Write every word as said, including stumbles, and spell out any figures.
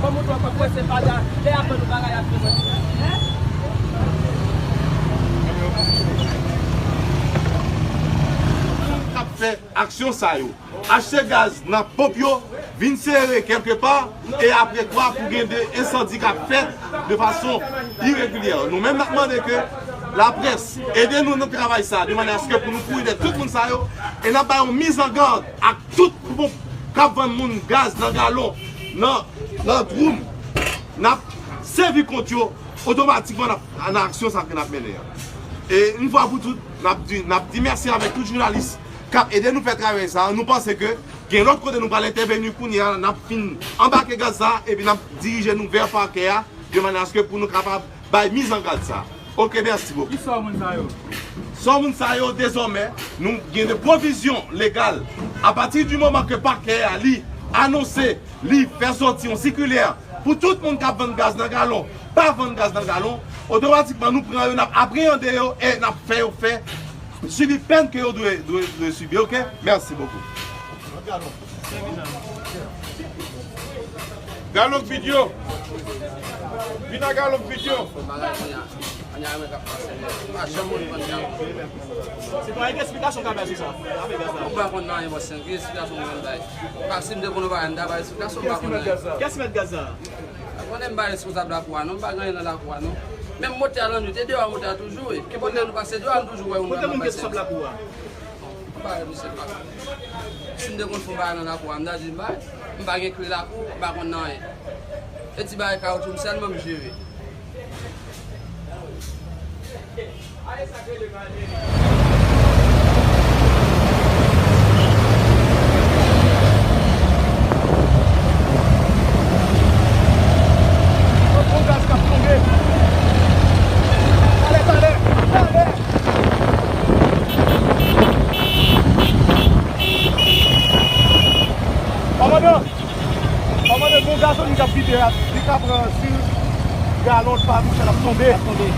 Kòm ou twò konprann, se pa la, lè apre nou bagay ap prezante. Moun k ap fè aksyon sa yo, achte gaz nan ponp yo, vin sere kèlke pa, e apre kwa pou gen de ensandi k ap fèt de fason iregilyè. Nou menm n ap mande ke laprès ede nou nan travay sa, de manyè aske pou nou kouri dèyè tout moun sa yo, e n ap bay yon mizangad ak tout ponp k ap vann moun gaz nan galon, nan, nan dwoum, n ap sèvi kont yo otomatikman nan, nan aksyon sa ke n ap mennen an. E yon fwa pou tout, n ap di, n ap di mèsi avèk tout jounalis k ap ede nou fè travay sa. Nou panse ke gen lòt kote nou pral entèveni kounye a, n ap fin anbake gaz sa, epi n ap dirije nou vè pakè a, de manyè aske pou nou kapab bay mizangad sa. Oke, mèsi bokou. Ki sò moun sa yo? Sò moun sa yo, dezòmè, nou gen de pwovizyon legal. Apati di moman ke pakè a, li anonse, li fè sòti yon sikilè pou tout moun k ap vann gaz nan galon, pa vann gaz nan galon, otomatikman nou pran yo, n ap apreyande yo e n ap fè yo fè, sibi pèn ke yo dwe, dwe, dwe sibi, oke? Mèsi bokou. Galon k vid yo. Vin a galon k vid yo. Ann a wè k ap pase. Pa janm konn vann gaz. Se pa yon eksplikasyon ka bay sou sa. Afè gaz la. Ou pa konn anyen, bòs, ki eksplikasyon mwen bay? Pa si m te konn ou pa ann ta bay eksplikasyon, ou pa konn anyen. Kiyès ki mèt gaz la? Konnen m pa responsab lakou a, non, m pa gen anyen nan lakou a, non. Menm motè a lannwit, e deyò a motè a toujou ye. Ki kote nou pase deyò a, nou toujou wè yon moun ap pase. Kote moun ki responsab lakou a? M pa wè misye pa. Si m te konn fè yon bagay nan lakou a, m ta di m pa, m pa gen kle lakou, m pa konn anyen. E ti bagay kawotchou m sèlman m jere. Gwo gaz k ap tonbe. Talè, talè, talè. Kòmandan, kòmandan, gon gazolin k ap vide a, li ka pran sil galon pa bouch, l ap tonbe. L ap tonbe.